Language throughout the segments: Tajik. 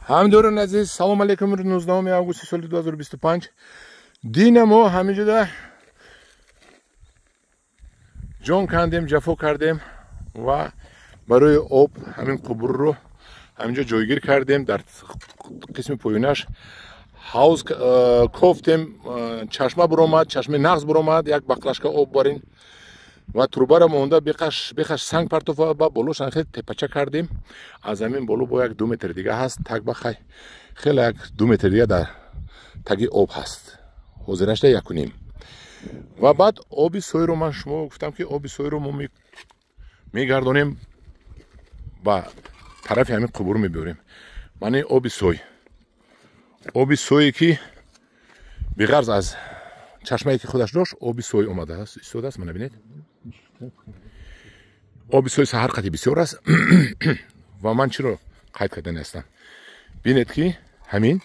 Ҳамдиёрони азиз, салом алейкум. 19 августи соли 2025. Дина мо ҳаминҷода ҷон кандем, ҷафо кардем ва барои об ҳамин қубурро ҳаминҷо ҷойгир кардем. Дар қисми поёнаш ҳавз кофтем, чашма буромад, чашмаи нағз буромад, як баклашка об барин ва трубаро монда бехаш санг партофа ба болош хеле тепача кардем. Аз ҳамин боло бо 1-2 метр дига ҳаст, так ба хеле 1-2 метр дига дар таги об ҳаст. Ҳозирашда 1.5. Ва баъд оби сойро ман шумо гуфтам, ки оби сойро мо мегардонем, ба тарафи ҳамин қубур мебиёрем. Маъни оби сой, оби сое ки биғарз аз чашмае ки худаш дошт, оби сой омадааст, истодааст. Мана бинед, оби сой саҳар қати бисёр аст. Ва ман чиро қайд кардани ҳастам? Бинед, ки ҳамин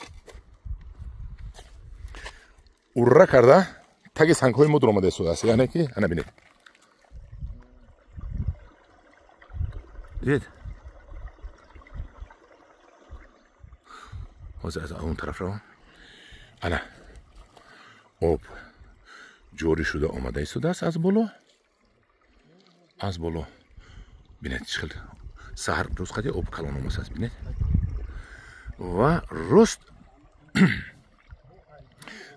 урра карда таги сангҳои мо дуромада истодааст. Яъне ки ана бинед, дидед, ҳозир аз он тараф равам. Ана об ҷорӣ шуда омада истодааст аз боло, аз боло. Бинед, чӣ хел саҳар рӯз қади об калон омадааст, бинед. Ва рост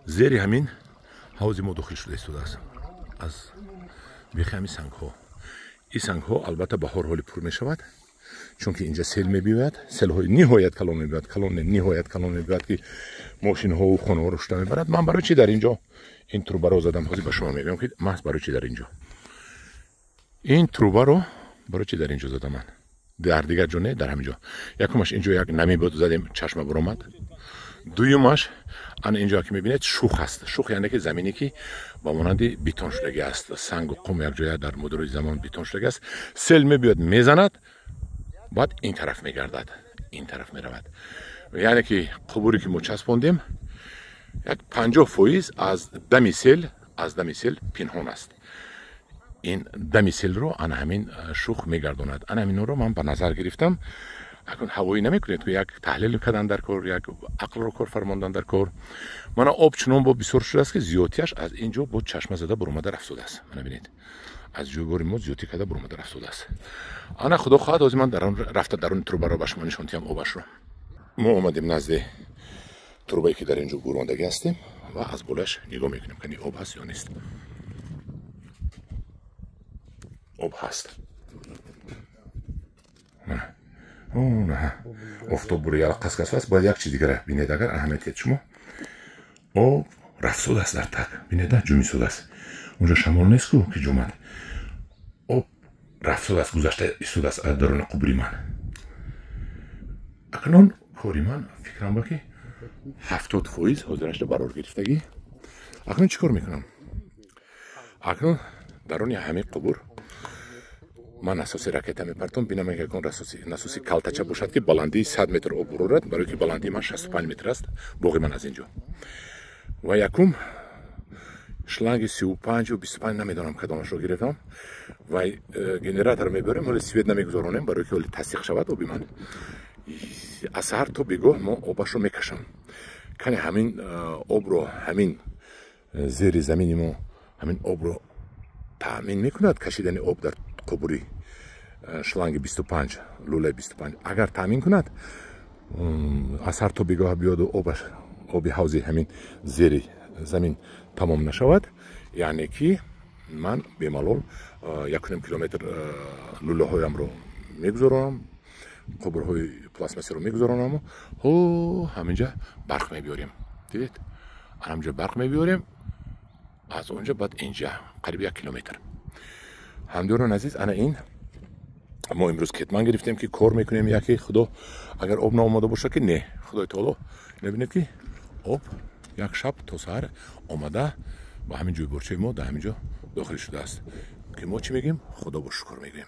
зери ҳамин ҳавзи мо дохил шуда истодааст аз бехи ҳамин сангҳо. Ин сангҳо албатта баҳор ҳоли пур мешавад, чунки инҷа сел мебиёяд, селҳои ниҳоят калон мебиёяд, калон ниҳоят калон мебиёяд, ки мошинҳову хонаҳоро шута мебарад. Ман барои чи дар инҷо ин трубаро задам? Ҳозир ба шумо мегӯям, ки маҳз барои чи дар инҷо ин трубаро барои чи дар инҷо задам ман, дар дигар ҷо не, дар ҳамин ҷо. Якумаш, инҷо як нами буд, задем, чашма буромад. Дуюмаш, ана инҷо ки мебинед, шух аст. Шух яъне ки замине ки ба монанди бетон шудагӣ аст, сангу қум якҷоя дар муддати замон бетон шудагӣ аст. Сел мебиёд, мезанад, баъд ин тараф мегардад, ин тараф меравад. Яъне ки қубуре ки мо часпондем, як 50% аз дами сел, аз дами сел пинҳон аст. Ин дами селро ана ҳамин шух мегардонад. Ана ҳаминро ман ба назар гирифтам. Акун ҳавоӣ намекунед, ки як таҳлил кардан дар кор, як ақлро кор фармондан дар кор. Мана об чунон бо бисёр шудааст, ки зиёдтиаш аз ин ҷо бо чашма зада буромада рафтодааст. Мана бинед, аз ҷӯйбори мо зиёдтӣ карда буромада рафтодааст. Ана худо хоҳад, ҳозир ман рафта даруни трубаро ба шумо нишон диҳам обашро. Мо омадем назди трубае ки дар ин ҷо гурондагӣ ҳастем ва аз болояш нигоҳ мекунем, кани об ҳаст ё нест. Об ҳаст. Офтоб бури ялқас аст. Бояд як чиз дигара бинед, агар аҳамият диҳед шумо. Об рафтодааст дар таг, бинед, ҷумисодааст. Унҷо шамол нест ку ки ҷумад. Об рафтодааст, гузашта истодааст аз даруни қубури ман. Акнун кори ман фикрам ба ки 70% ҳозирашда барор гирифтагӣ. Акнун чӣ кор мекунам? Акнун даруни ҳамин қубур ман насоси ракета мепартом, бинам ягон насоси калтача бошад, ки баландии 100 метр об бурорад, барои ки баландии ман 65 метр аст, боғи ман аз ин ҷо. Ва якум шланги 35 25, намедонам кадомашро гирифтам, ва генератор мебарем. Ҳоле свет намегузаронем, барои ки ҳоле тасдиқ шавад оби ман. Аз саҳар то бегоҳ мо обашро мекашам. Кане ҳамин обро, ҳамин зери замини мо ҳамин обро таъмин мекунад, кашидани об дар қубури шланги 25, лулаи 25. Агар таъмин кунад, аз ҳар то бегоҳ биёду обаш, оби ҳавзи ҳамин зери замин тамом нашавад, яъне ки ман бемалол 1.5 километр лулаҳоямро мегузаронам, қубурҳои пластмассиро мегузаронаму ҳо ҳаминҷа барқ мебиёрем. Дидед, ҳаминҷа барқ мебиёрем, аз онҷа баъд инҷа қариб 1 километр. Ҳамдиёрон азиз, ана ин мо имрӯз кетман гирифтем, ки кор мекунем. Яке худо агар об наомада бошад, ки не, худои таоло, мебинед ки об як шаб то саҳар омада ба ҳамин ҷӯйборчаи мо дар ҳамин ҷо дохил шудааст, ки мо чӣ мегӯем? Худо бо шукр мегӯем.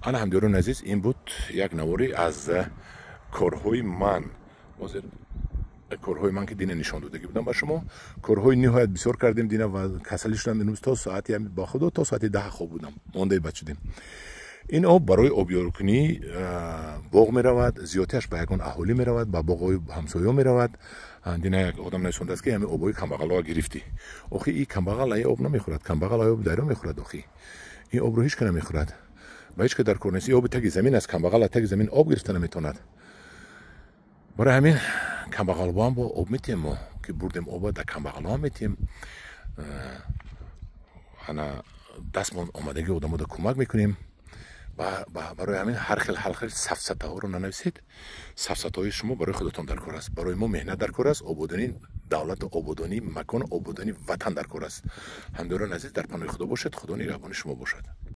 Ана ҳамдиёрон азиз, ин буд як наворӣ аз корҳои ман. Ҳозир корҳои ман ки дина нишон додагӣ будам ба шумо, корҳои ниҳоят бисёр кардем дина ва касалӣ шудам имрӯз то соати, ба худо, то соати 10 хоб будам, мондаи бад шудем. Ин об барои обёркунӣ боғ меравад, зиёдтиаш ба ягон аҳолӣ меравад, ба боғҳои ҳамсоё меравад. Дина як одам нависондааст, ки ҳамин обҳои камбағалҳоа гирифтӣ. Охи, и камбағал ай об намехӯрад, камбағал ай об дарё мехӯрад. Охи, ин обро ҳеч ка намехӯрад, ба ҳеч ка дар кор нест. Ин оби таги замин аст, камбағал аз таги замин об гирифта наметавонад. Барои ҳамин камбағалҳоам бо об метиҳем. Мо ки бурдем оба, дар камбағалҳоам метиҳем. Ана дастмон омадагӣ одамода кӯмак мекунем. Барои ҳамин ҳар хел сафсатаҳоро нанависед. Сафсатаҳои шумо барои худатон дар кор аст, барои мо меҳнат дар кор аст, ободонии давлату ободонии макону ободонии ватан дар кор аст. Ҳамдиёрони азиз, дар паноҳи Худо бошед, Худо нигаҳбони шумо бошад.